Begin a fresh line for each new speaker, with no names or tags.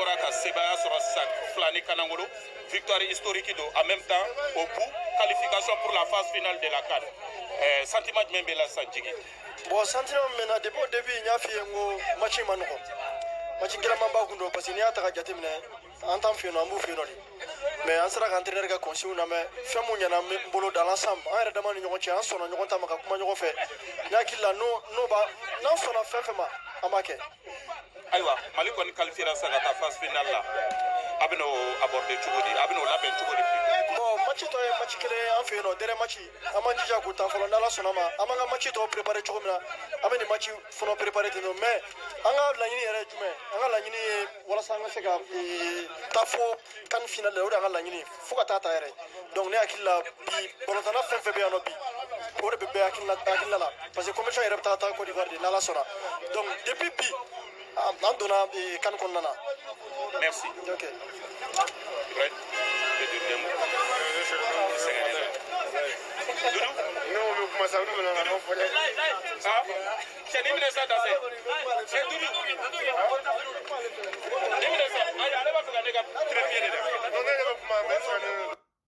bɔra ka sebaaya sɔrɔ sisan 2 ni kanangolo, victoire historique don, en même temps au bout, qualification pour la phase finale de la CAN. Sentiment jumɛn b'e la sisan, Jigi?
Bon, sentiment min bɛ n na, depuis au début n y'a f'i ye n ko match in ma nɔgɔn, match gɛlɛnman b'a kun don, parce que n'i y'a ta ka jateminɛ, an t'an fɛ yen nɔ, an b'u fɛ yen nɔ de. Mais an sera ka entraîneur ka consigne lamɛn, fɛn mun ɲɛna n bolo dans l'ensemble, an yɛrɛ dama ni ɲɔgɔn cɛ, an sɔnna ɲɔgɔn ta ma ka kuma ɲɔgɔn fɛ. Ne hakili la, n'o b'a n'an sɔnna fɛn fɛn ma, an b'a kɛ.
Ayiwa, Mali kɔni qualifiera sisan ka taa phase finale la. A bɛn'o aborder cogo di? A bɛn'o labɛn cogo di?
Bon, match tɔ ye match kelen ye an fɛ yen nɔ, dernier match. An b'an jija k'u tan fɔlɔ. N'Ala sɔnna ma, an b'an ka match tɔw préparer cogo min na, an bɛ nin match fana préparer ten tɔ. Mais an ka laɲini yɛrɛ ye jumɛn? An ka laɲini ye walasa an ka se ka taa fo CAN finale la. O de y'an ka laɲini ye, fo ka taa ta yɛrɛ. Donc ne hakili la, bi balontanna fɛn fɛn bɛ yan nɔ bi, o de bɛ bɛɛ hakilina la, parce que compétition yɛrɛ bɛ taa Côte d'Ivoire de, n'Ala sɔnna. Donc depuis bi, an donna CAN kɔnɔna na.
Merci.
Ok.
Ibrahim, tu peux dire deux mots? Sɛgɛnnen don. Doudou.
Ne ko bɛ kuma sa, olu bɛna na fɔ dɛ.
Ah, cɛ ni minɛ sa, Dase. Cɛ Doudou.